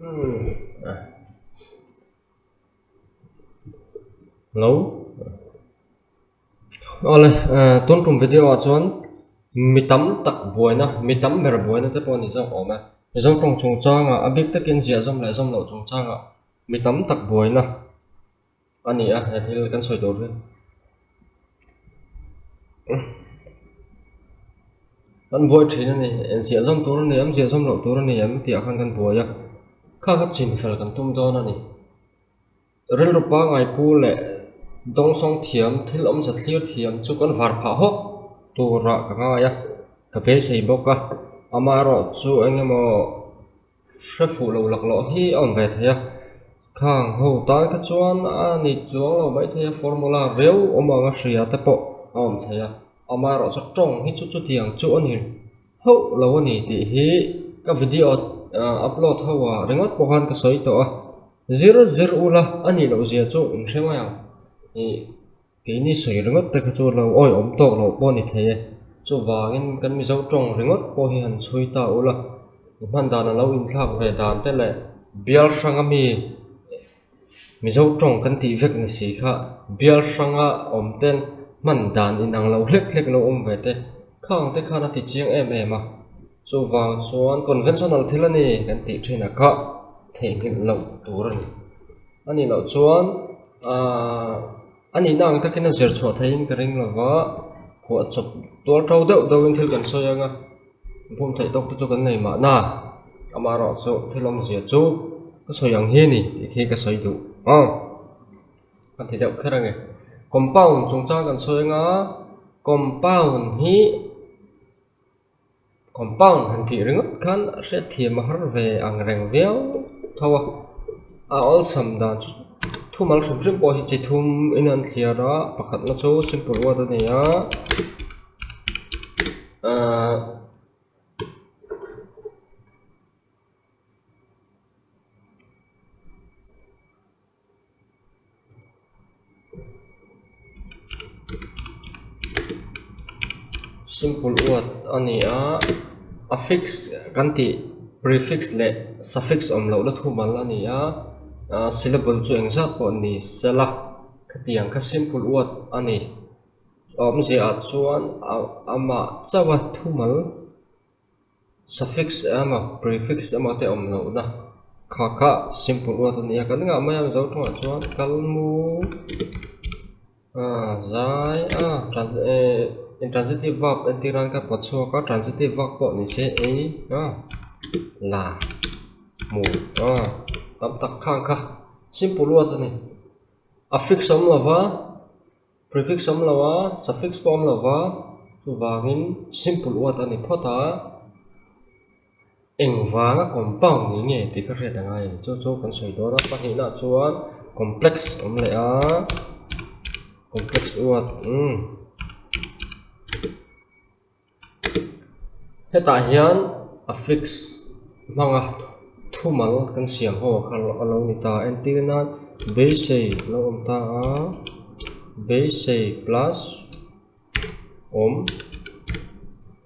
Hello Awle tun tum video ah chuan mi tam tak buaina mi tam ber buaina te pawh a ni zawk awm e Mizo tawng chungchangah a bik takin ziah zawm leh zawm loh chungchangah mi tam tak buaina a ni a he thil kan sawi tur hi. Kan buai thin a ni, ziah zawm tur a ni em, ziah zawm loh tur a ni em tih ah khan kan buai a, kha kha chin fel kan tum dawn a ni. Rilru pangngai pu leh dawngsawng thiam thil awmze thlir thiam chu kan var phah hawk turah ka ngai a, ka beisei bawk a, amaherawhchu eng emaw Hre fuh lo laklawh hi a awm ve thei a, khang ho tan kha chuan a ni chuang lo mai thei a, formula reu awm anga hria te pawh a awm thei a, amaherawhchu tawng hi chu chutiang chu a ni hauh lo a ni tih hi ka video upload ho ah ringawt pawh khan ka sawi tawh a, zir zir ula a nih loh zia chu in hre mai ang ih. Keini sawi ringawt te kha chu lo awihawm tawk loh pawh a ni thei e. Chuvangin kan Mizo tawng ringawt pawh hi han chhui ta ula, i hman dan a lo inthlak ve dan te leh bial hranga mi Mizo tawng kan tih vek ni si kha bial hranga awm ten hman dan inang lo hlek hlek lo awm ve te khang te khan a ti chiang em em a. Chuvang chuan conventional thil a ni kan tih thin a kha theihnghilh loh tur a ni. A nih loh chuan ahh a nihna ang takin a zir chhuah theihin ka ring lo va, phuah chawp tual to deuh deuhin thil kan sawi ang a, bum theih tawk te chu kan nei mahna amaherawhchu thil awmzia chu ka sawi ang hi a ni tih khi ka sawi duh aw ka ti deuh kher ange. Compound chungchang kan sawi ang a, compound hi. Compound han tih ringawt khan a hriatthiam a har ve ang reng viau tho a, a awlsam dan chu thumal hrim hrim pawh hi chi thum in an thliar a, pakhatna chu simple word a ni a ahh. Simple word a ni a, affix kan tih prefix leh suffix awm lohna thumal a ni a, ah syllable chu engzat pawh ni sela khatiang kha simple word a ni. Awmzia ah chuan amah chauha thumal. Suffix emaw prefix emaw te awm lohna kha kha simple word a ni a, kan ngah mai a Mizo tawngah chuan kalmu ah zai a eh intransitive verb entir nan ka pawt chhuak a transitive verb pawh ni se ei a la mu a tam tak khang kha simple word a ni affix awm lova. Prefix awm lo a, suffix pawh awm lo va, chuvangin simple word a ni phawt a, engvanga compound ni nge tih kha hriat a ngai a ni. Chu chu kan sawi dawn a, pahnihna ah chuan complex awm leh a, complex word umm hetah hian affix hmanga thumal kan siam ho kha a lo ni ta entir nan beisei a lo awm ta a beisei plus awm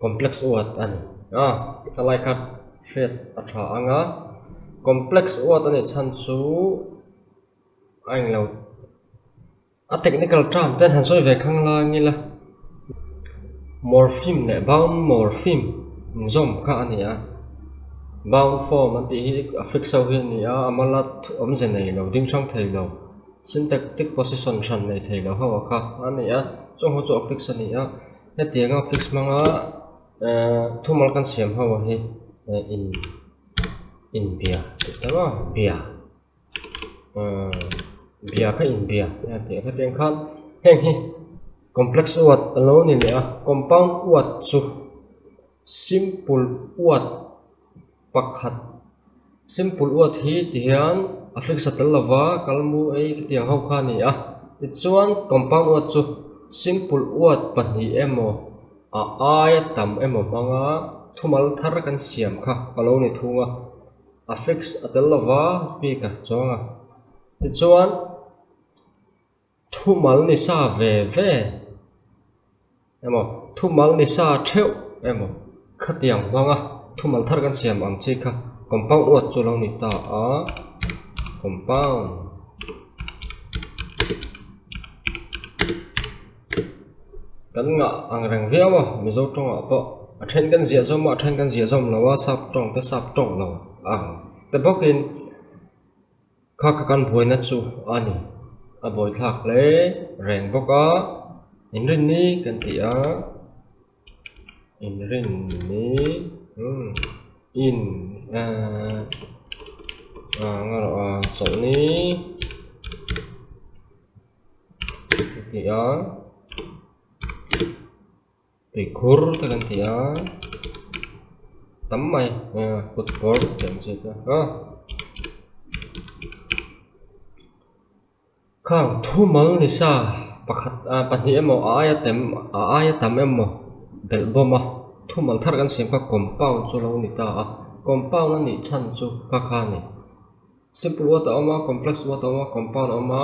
complex word a ni a helai kha hriat a tha ang a complex word a nih chhan chu a englo. A technical term ten han sawi ve khang lai ngila morpheme leh bound morpheme inzawm kha a ni a, bound form an tih hi a fix ho hi a ni a, a mala awmze nei lo ding hrang thei lo syntactic position hran nei thei lo ho a kha a ni a, chung ho chu a fix a ni a, hetianga fix hmanga ehh thumal kan siam ho hi in inbia tih te maw bia. Bia kha inbia a tih kha tiang khan heng hi complex word a lo ni leh a compound word chu simple word pakhat simple word hi ti hian a fix a tel lova kalmu ei khitiang ho kha a ni a tichuan compound word chu simple word pahnih emaw a aia tam emaw hmanga thumal thar kan siam kha a lo ni thung a. Affix a tel lova bik a chuang a, tichuan thumal ni sa ve ve emaw thumal ni sa theuh emaw khatiang hmanga thumal thar kan siam ang chi kha. Compound word chu a lo ni ta a, compound. Kan ngah ang reng viau a, Mizo tawngah pawh a then kan ziah zawm a, a then kan ziah zawm lo a, sap tawng te sap tawng lo ang te bawkin kha kha kan buaina chu a ni. A buaithlak hle reng bawk a, inrinni kan ti a, inrinni umm in ahh ah chawlhni. Kan ti a tuikhur te kan ti a tam mai kut kawr tih ang chi te a khang thumal ni sa pakhat ah pahnih emaw a aia tem a aia tam emaw belh bawm a thumal thar kan siam kha compound chu a lo ni ta a compound a nih chhan chu kha kha a ni. Simple word a awm a, complex word a awm a, compound a awm a,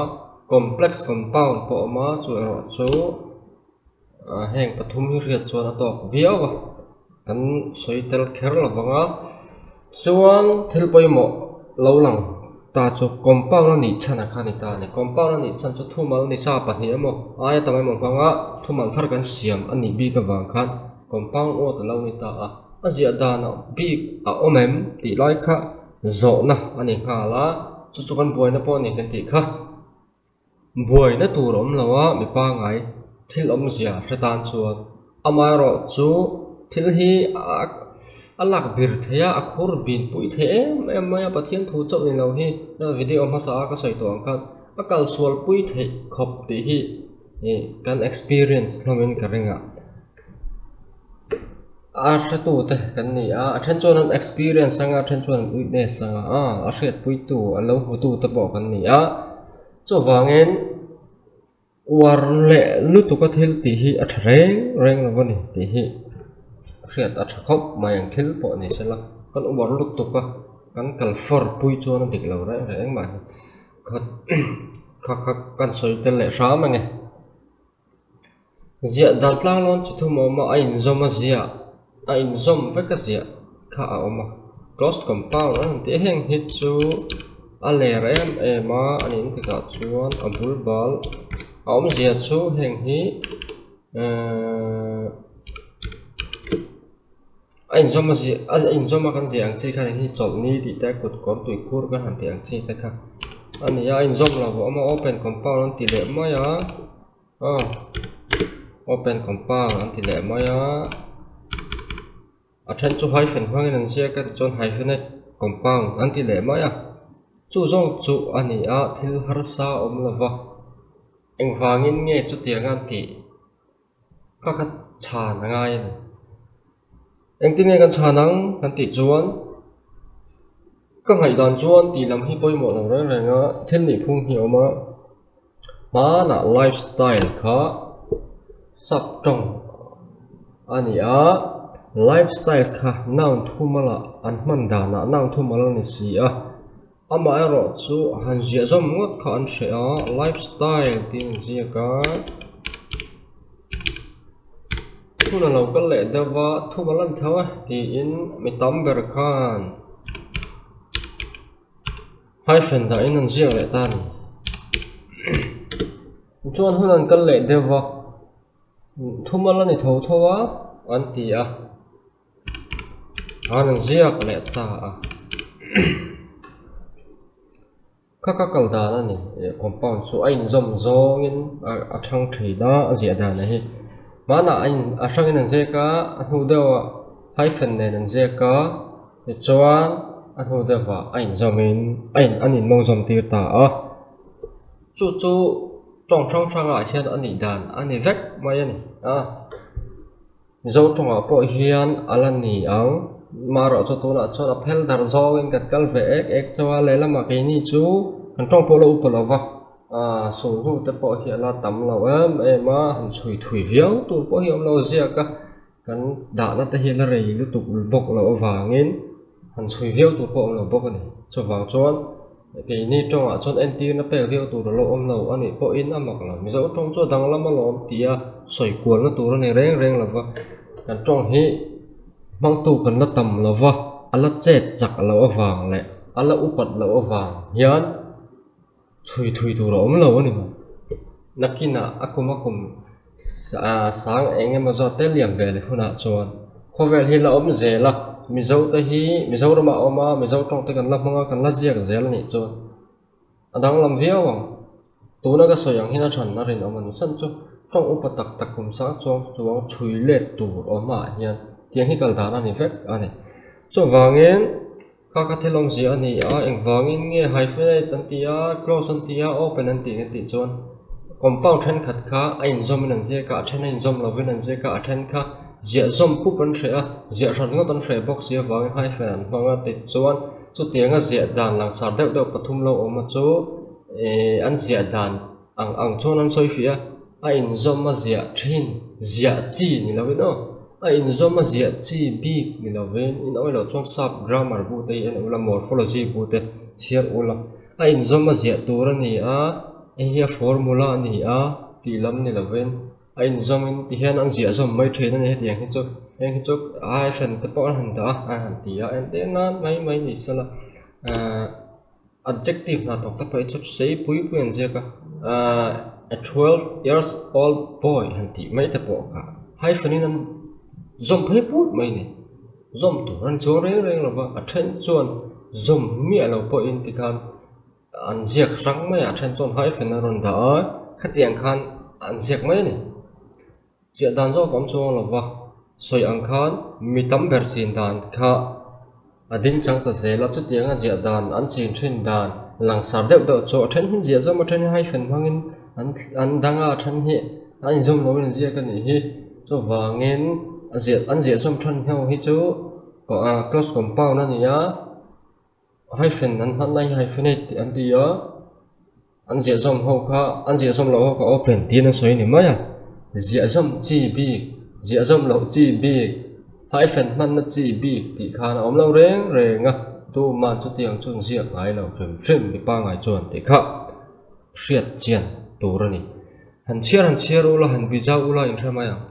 complex compound pawh a awm a, chu erawh chu ah heng pathum hi hriat chuan a tawk viau a, kan sawi tel kher lo vang a, chuan thil pawimawh lo lang ta chu compound a nih chhan a kha a ni ta a ni, compound a nih chhan chu thumal ni sa pahnih emaw aia tam emaw hmanga thumal thar kan siam a nih bik avang khan compound word a lo ni ta a, a ziah danah bik a awm em tih lai kha. Zawhna a ni nghal a, chu chu kan buaina pawh a ni kan tih kha. Buaina tur a awm lo a, mi pangngai thil awmzia hre tan chuan amaherawh chu thil hi a lak bir thei a, a khur bin pui thei em em mai a, Pathian thu chauh ni lo hi video hmasa a ka sawi tawh ang khan a kalsual pui theih khawp tih hi kan experience hlawmin ka ring a. A hretute kan ni a, a then chuan an experience anga a then chuan an witness anga a a hriatpuitu a lo hmutu te pawh kan ni a chuvangin uar leh lutuk a thil tih hi a tha reng reng lo a ni tih hi hriat a tha khawp mai ang thil pawh ni sela kan uar lutuk a kan kal fawr pui chuan a dik lo reng reng mai kha kha kan sawi tel leh hram ange. Ziah dan tlang lawn chi thum a awm a, a inzawm a ziah a inzawm vek a ziah kha a awm a close compound a han tih a heng hi chu a ler em em a a nih tikah chuan a bul bal a awmzia chu heng hi ehh a inzawm a ziah a inzawm a kan ziah ang chi kha heng hi chawlhni tih te kut kawr tuikhur kan han tih ang chi te kha a ni a a inzawm lo a awm a open compound an ti leh mai a. Aw open compound an ti leh mai a a then chu hyphen hmangin an ziak a tichuan hyphenate compound an ti leh mai a chu zawng chu a ni a thil harsa a awm lova engvangin nge chutiang a tih kha kha chhan a ngai a ni engtin nge kan chhan ang kan tih chuan ka ngaihdan chuan tih lam hi pawimawh lo reng reng a thil nih phung hi a awm a. Hmanah lifestyle kha sap tawng a ni a, lifestyle kha noun thumala an hman danah noun thumal a ni si a, amaherawh chu han ziah zawm ngawt kha an hreh a, lifestyle tiin an ziak a, hun a lo kal leh deuh va thumal a ni tho e tiin mi tam ber khan. Hyphen dahin an ziak leh ta a ni. Tichuan hun an kal leh deuh va, thumal a ni tho tho a an ti a, an an ziak leh ta a. Kha ka kal dan a ni, compound chu a inzawm zawngin a thang thin a, a ziah dan a hi. Hmanah a in a hrangin an ziak a, a hnu deuhah hyphen nen an ziak a. Tichuan a hnu deuhah a inzawmin a in an inmawng zawm tir ta a, chu chu tawng hrang hrangah hian a nih dan a ni vek mai a ni a, Mizo tawngah pawh hian a la ni ang, marawh chu tunah chuan a phel dar zawngin kan kal ve ek ek chauh a, lehlamah keini chu kan tawng pawh la upa lo va, aaa sulhnu te pawh hi a la tam lo em em a, han chhui thui viau tur pawh hi a awm lo ziak a. Kan dahna te hi la rei lutuk bawk loh avangin han chhui viau tur pawh a awm lo bawk a ni. Chuvang chuan keini tawngah chuan entirna pek viau tur a lo awm lo a nih pawhin a mak lo. Mizo tawng chu a danglam alawm tih a sawi kualna tur a ni reng reng lo va, kan tawng hi hmangtu kan la tam lo va. a la chet chak loh avang leh a la upat loh avang hian chhui thui tur a awm lo a ni mai. Nakinah a kum a kum sang eng emaw zawt te liam ve leh hunah chuan khawvel hi la awm zel a, Mizo te hi Mizoramah a awm a, Mizo tawng te kan la hmang a, kan la ziak zel a nih chuan a danglam viau ang. Tuna ka sawi ang hian a thanna rinawm a ni. Chhan chu tawng upa tak tak kum sang chuang chuang chhui let tur awmah hian tiang hi kal dan a ni vek a ni. Chuvangin kha kha thil awmzia a ni a, engvangin nge hyphenate an ti a, close an ti a, open an tih kan tih chuan compound thenkhat kha a inzawmin an ziak a, a then a inzawm lovin an ziak a, a then kha ziah zawm pup an hreh a, ziah hran ngawt an hreh bawk si avangin hyphen an hmang a tichuan chutianga ziah dan langsar deuh deuh pathum lo awm a chu. Ehh an ziah dan ang ang chuan an sawi fiah a, a inzawm a ziah thin ziah chi ni lovin aw, a inzawm a ziah chi bik ni lovin in awih loh chuan sap grammar bu te hi en ula morphology bu te chhiar ula a inzawm a ziah tur a ni a, hei hi a formula a ni a tih lam ni lovin a inzawmin ti hian an ziah zawm mai thin a ni hetiang hi chu heng hi chu hyphen te pawh an han dah a an han ti a entir nan mai mai ni sela ahh. Adjective hna thawk te pawh hi chu sei pui pui an ziak a, ahh a 12 years old boy han tih mai te pawh kha hyphen in an zawm phei put mai a ni. Zawm tur an chuang reng reng lo va, a then chuan zawm miah lo pawhin tikhan an ziak hrang mai a, a then chuan hyphen a rawn dah a, khatiang khan an ziak mai a ni. Chiah dan zawk awm chuang lo va, sawi ang khan mi tam ber chin dan kha a ding chang ta zel a, chutiang a ziah dan an chin thin dan langsar deuh deuh chu a then hi ziah zawm a then hi hyphen hmangin an an dang a, a then hi an inzawm loin an ziak a nih hi. Chuvangin a ziah an ziah zawm than ho hi chu close compound a ni a. Hyphen an hman lai hi hyphenate tih an ti a, an ziah zawm ho kha an ziah zawm loh ho kha open tiin an sawi a ni mai a, ziah zawm chi bik ziah zawm loh chi bik hyphen hmanna chi bik tih khan a awm lo reng reng a, tuman chutiang chu an ziak ngai lo hrim hrim mi pangngai chuan tih kha hriat chian tur a ni. Han chhiar han chhiar ula han bija ula in hre mai ang.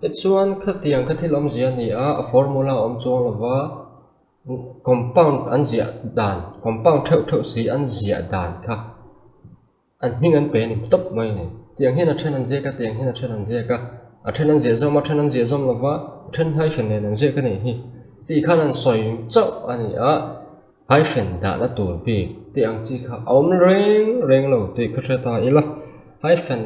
Tichuan khatiang kha thil awmzia a ni a, a formula a awm chuang lo va. Compound an ziah dan compound theuh theuh si an ziah dan kha an hming an pe a ni tawp mai a ni. Tiang hian a then an ziak a tiang hian a then an ziak a a then an ziah zawm a then an ziah zawm lo va a then hyphen nen an ziak a nih hi tih khan an sawi chauh a ni a hyphen dahna tur bik tih ang chi kha a awm reng reng lo tih ka hre ta ila hyphen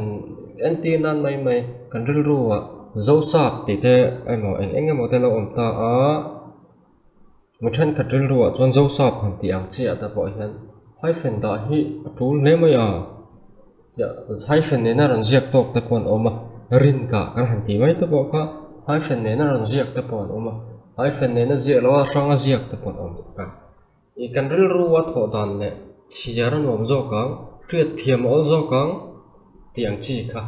entir nan mai mai kan rilru ah Zosap tih te emaw eng eng emaw te lo awm ta a. Mi thenkhat rilruah chuan Zosap han tih ang chiah te pawh hian hyphen dah hi a tul hle mai a, hyphen nena rawn ziak tawk te pawh an awm a, rin kah kan han tih mai te pawh kha hyphen nena rawn ziak te pawh an awm a, hyphen nena ziak loh a hranga ziak te pawh an awm bawk a. Ih kan rilrua thawh dan leh chhiar a nuam zawk ang, hriat thiam a awl zawk ang tih ang chi kha.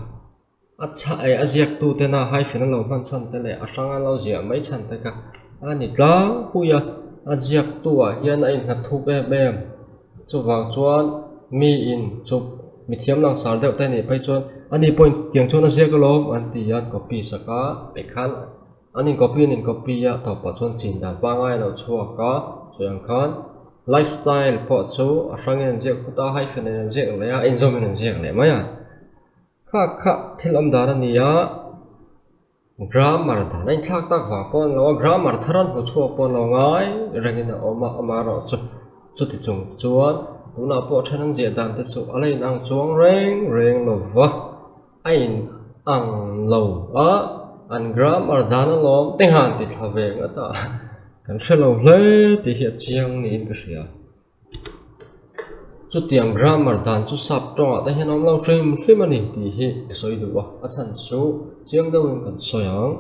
A chhah eh a ziaktu tena hyphen a lo hman chhan te leh a hrang a lo ziah mai chhan te kha a ni tlangpui a, a ziaktu ah hian a innghat thup em em. Chuvang chuan mi in chup mi thiam langsar deuh te nih phei chuan ani pawhin tiang chuan a ziak alawm an ti a, an copy sak a, tikhan an in copy an in copy a tawpah chuan chin dan pangngai a lo chhuak a, sawi ang khan lifestyle pawh chu a hrangin an ziak phut a, hyphen in an ziak leh a, a inzawmin an ziak leh mai a. Kha kha thil awm dan a ni a, grammar dan a inthlak tak vang pawh a ni lo a, grammar thar an hmu chhuak pawh a ni lo ngai rengin a awm a, amaherawh chu chuti chung chuan tunah pawh then an ziah dan te chu a la inang chuang reng reng lo va, a inang lo a, an grammar dan alawm te han ti thla ve nghat a, kan hre lo hle tih hi a chiang niin ka hria. Chutiang grammar dan chu sap tawngah te hian a awm lo hrim hrim a ni tih hi ka sawi duh a, a chhan chu chiang deuhin kan sawi ang.